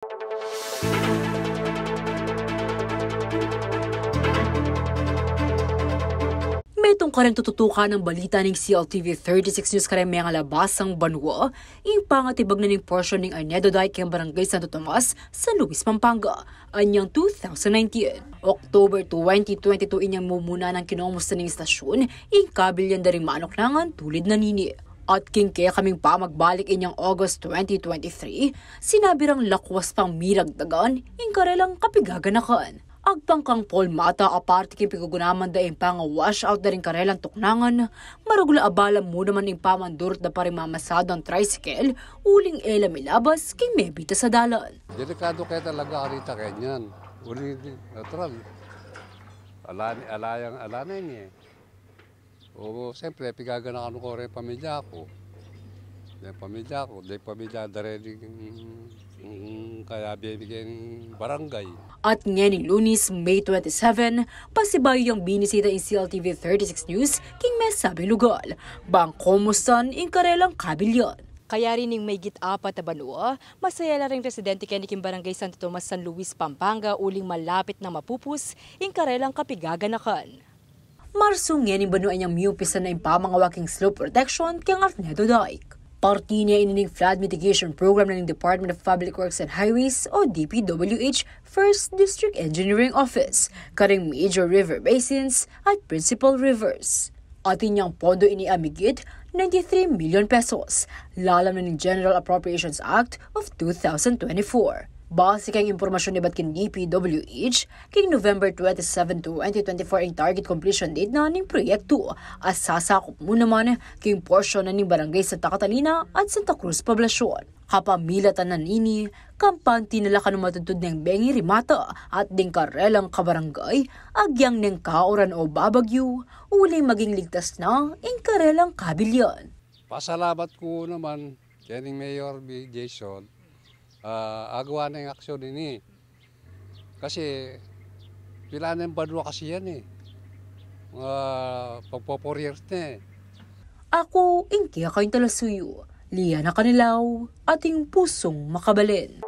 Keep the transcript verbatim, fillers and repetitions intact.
Metung kareng tututukan ning balita ning C L T V thirty-six News kareng mengalabasang banua, ing pangatibag na ning porsyon ning Arnedo Dike keng Barangay Santo Tomas, San Luis, Pampanga, anyang two thousand nineteen. October twenty twenty-two inyang mumuna nang kinomusta ning istasyun ing kabilyan da ring manuknangan tulid na nini. At king kekaming pamagbalik inyang August twenty twenty-three, sinabi rang lakwas pang miragdagan ing karelang kapigaganakan. Agpang kang Paul Mata, aparte king pigugunaman da ing panga-wash out da ring karelang tuknangan, maragul a abala mu naman ing pamandurut da pa ring mamasadang tricycle uling e la milabas king mebit a sadalan. Delikado kaya talaga karita kenyan. Uli, natural. Ala, ala yang, ala na ini eh. O, siyempre, pigaganakan ku reng pamilya ku. Reng pamilya ku, reng pamilya da reng, mm, kaya bibigyan barangay. At ngening Lunes, May twenty-seven, pasibayu yang binisita ing C L T V thirty-six News king mesabing lugal, bang komustan ing karelang kabilyan. Kaya rin ning maygit apat a banua, masaya la ring residente keni king Barangay Santo Tomas, San Luis, Pampanga, uling malapit na mapupus ing karelang kapigaganakan. Marsu ngening banua inyang miumpisan na ing pamangawa king slope protection keng Arnedo Dike. Parti na ini ning flood mitigation program na ning Department of Public Works and Highways o D P W H First District Engineering Office, karing major river basins at principal rivers. Atin yang pondo ini a migit ninety-three million pesos, lalam na ning General Appropriations Act of two thousand twenty-four. Base keng impormasyun ibat king D P W H, king November twenty-seven, twenty twenty-four ing target completion date na ning proyektu, a sasakup mu naman king porsyon na ning Barangay Santa Catalina at Santa Cruz Poblacion. Kapamilatan na nini, kampante na la kanung matudtud neng bengi ring mata at ding karelang kabarangay, agyang neng kauran o babagyu, uling maging ligtas na ing karelang kabilyan. Pasalamat ku naman kening Mayor B. Jason, ah, agawa neng aksyon ini. Kasi, pilan neng banua kasi yan eh. Mga pagpo-four years na eh. Aku, ing kekayung talasuyu, Liana Canilaw, ating pusung makabalen.